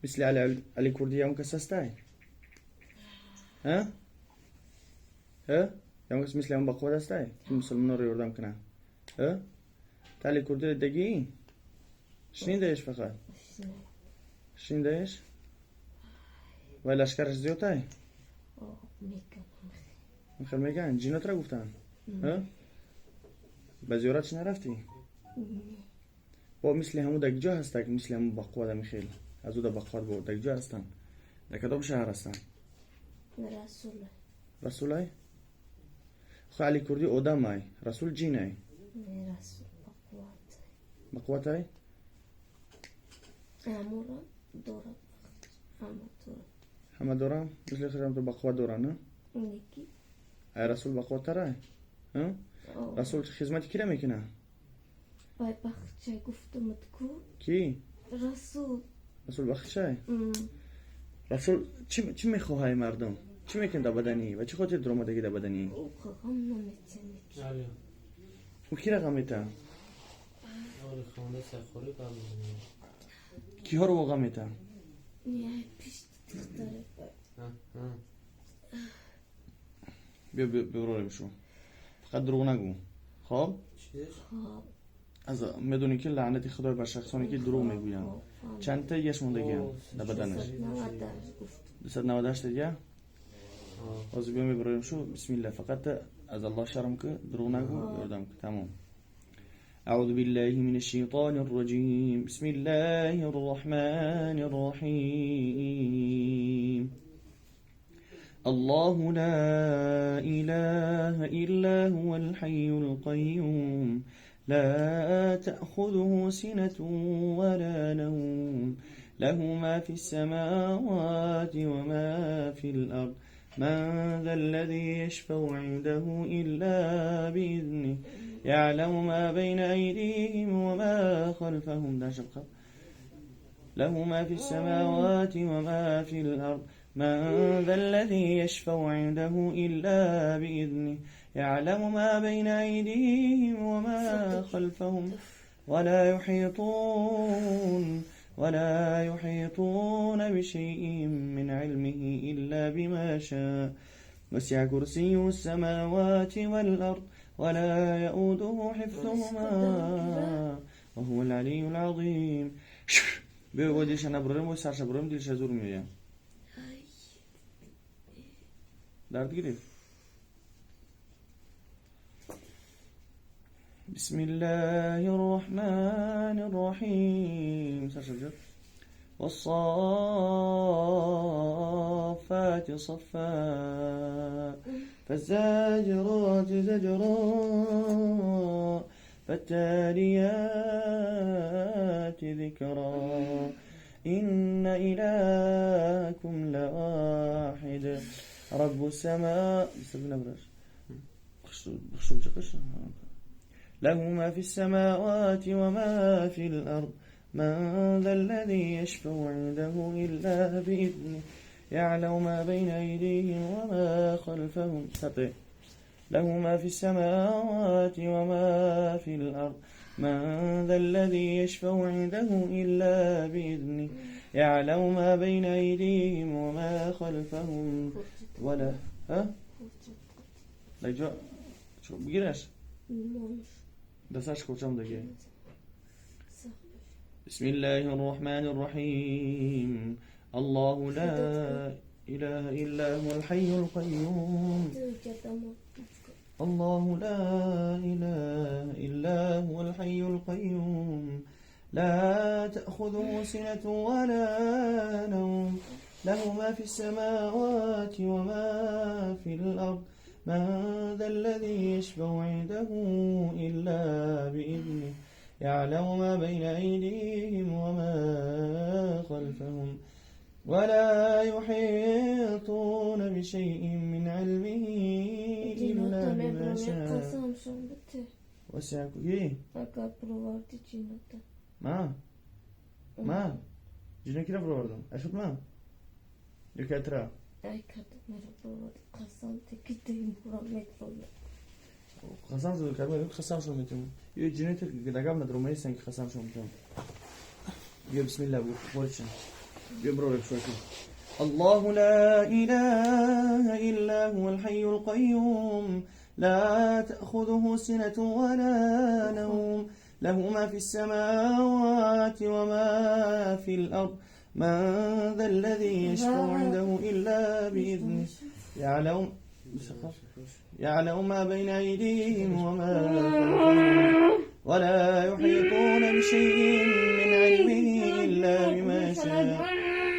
Мисли Али Курди ягон кас ҳастай? Ягон кас мисли ҳамон бақувват ҳастай, ки мусулмонро ёрдам кунад? Та Али Курдиро дидагӣ? Шунидаеш фақат? Шунидаеш? Вай лашкараш зиёдтай? Хел мегӯянд? Ҷинотро гуфтанд? Ба зиёратш нарафтӣ? Бо мисли ҳамун дар ҷо ҳаста, ки мисли ҳамун бақувват, ҳами хел аз ӯ да бақувват бо дар ҷо ҳастанд? Дар кадом шаҳр ҳастанд? Расулай? Хо, Али Курдӣ одамай, Расул ҷинай. Бақувватай? Ҳама дорам, мисли худам то бақувват доранд? Ай Расул бақувваттарай? Расул хизмати кира мекунад? Вай бахчай гуфтамад ку. Кӣ? Расул. Расул бахчай? Расул чӣ мехоҳай, мардум? Чӣ мекунад дар баданӣ ва чӣ хотир дуромадагӣ дар баданӣ? Ғам наметиҳад. Ӯ кира ғам мета? Киҳоро во ғам мета? Биё, биёрорем шу. Фақат дурӯғ нагӯ. Хоб? Аз медонӣ, ки лаънати худой бар шахсоне, ки дурӯғ мегӯянд. Чанд та яш мондагиам дар баданаш? 298 дига? Ҳозир биё, мебароем шу. Бисмилла. Фақат аз Аллоҳ шарм ки, дурӯғ нагӯ, ёрдам ки. Тамом. أعوذ بالله من الشيطان الرجيم. بسم الله الرحمن الرحيم. الله لا إله إلا هو الحي القيوم، لا تأخذه سنة ولا نوم، له ما في السماوات وما في الأرض، من ذا الذي يشفع عنده إلا بإذنه، يعلم ما بين أيديهم وما خلفهم. له ما في السماوات وما في الأرض، من ذا الذي يشفع عنده إلا بإذنه، يعلم ما بين أيديهم وما خلفهم، ولا يحيطون بشيء من علمه إلا بما شاء، وسع كرسيه السماوات والأرض، ولا يؤوده حفظهما، وهو العلي العظيم. биё, дилша набурем, ой, сарша бурем, дилша зур меоям. Дард гирифт. بسم الله الرحمن الرحيم. سرشا بجد. والصافات صفا، فالزاجرات زجرا، فالتاليات ذكرا، إن إلهكم لواحد، رب السماء. له ما في السماوات وما في الأرض، من ذا الذي يشفع عنده إلا بإذنه، يعلم ما بين أيديهم وما خلفهم. له ما في السماوات وما في الأرض، من ذا الذي يشفع عنده إلا بإذنه، يعلم ما بين أيديهم وما خلفهم ولا ها؟ شو بگیرش؟ دستش کجام دیگه. بسم الله الرحمن الرحيم. الله لا إله إلا هو الحي القيوم. الله لا إله إلا هو الحي القيوم، لا تأخذه سنة ولا نوم، له ما في السماوات وما في الأرض، من ذا الذي يشفع عنده إلا بإذنه، يعلم ما بين أيديهم وما خلفهم، ولا يحيطون بشيء من علمه إلا بما شاء. وسع كي ما ما جينا كده بروردم اشوف ما يكترا قسم شو كلمة قسم شو متهم يو جينا تك دعام ندرو ما يسنك قسم شو متهم. بیا بسم الله بگو وارد شن. بیا برو شوي. الله لا إله إلا هو الحي القيوم لا تأخذه سنة ولا نوم له ما في السماوات وما في الأرض من ذا الذي يشفع عنده إلا بإذنه يعلم ما بين أيديهم وما خلفهم ولا يحيطون بشيء من علمه إلا بما شاء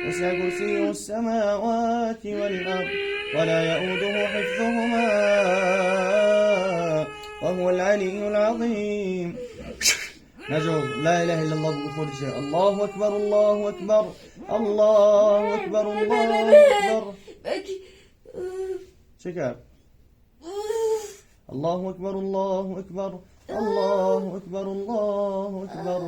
وسع كرسيه السماوات والأرض ولا يؤوده حفظهما وهو العلي العظيم. نجو لا إله إلا الله بخرج. الله أكبر الله أكبر الله أكبر الله أكبر. شكر. الله أكبر الله أكبر الله أكبر الله أكبر.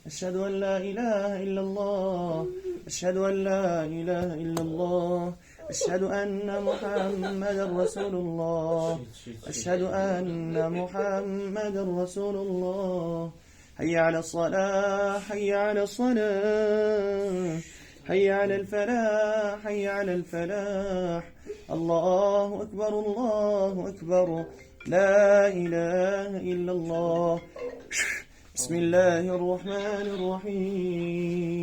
أشهد أن لا إله إلا الله أشهد أن لا إله إلا الله أشهد أن محمد رسول الله أشهد أن محمد رسول الله. حي على الصلاة حي على الصلاة حي على الفلاح حي على الفلاح. الله أكبر الله أكبر لا إله إلا الله. بسم الله الرحمن الرحيم.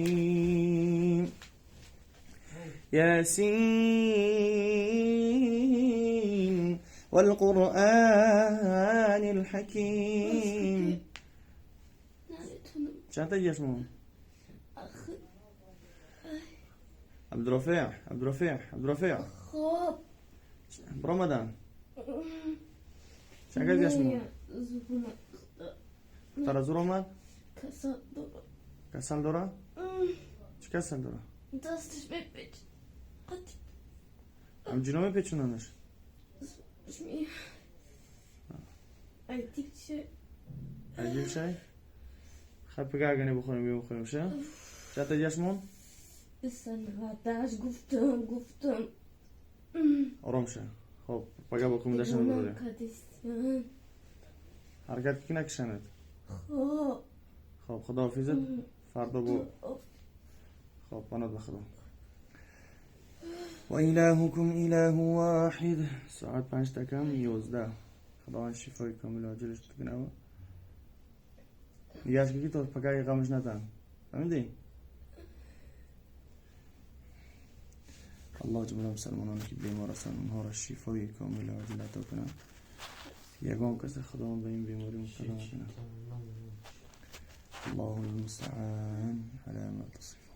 ياسين والقرآن الحكيم. چند تا اسمه؟ عبدالرفيع عبدالرفيع عبدالرفيع. خب برمضان چند تا اسمه؟ ترى زور اومد؟ کسل داره. کسل داره؟ چه کسل داره؟ دستش بپیچ. همجوری میپیچوننش. عجیب چه؟ عجیب چه؟ خب پگاه اگه بخوریم بیا بخوریم شه؟ چند تا جشمون؟ بسن گفتم آرام شه. خب پگاه با کم داشتن بروده. حرکت که نکشند. خب خداحافظت. فردا با خب پناه به خدا. و الهکم اله واحد. ساعت 5 تا کم 11. خداوند شفای کامل عاجلش بکنه. نگهش که تو پگاه غمش ندن. فهمیدی؟ الله جمله مسلمانان که بیمار هستند اونها را شفای کامل عاجل عطا کنه. یگان کس خداوند به این بیماری مبتلا نکنه. الله المستعان على ما تصفون.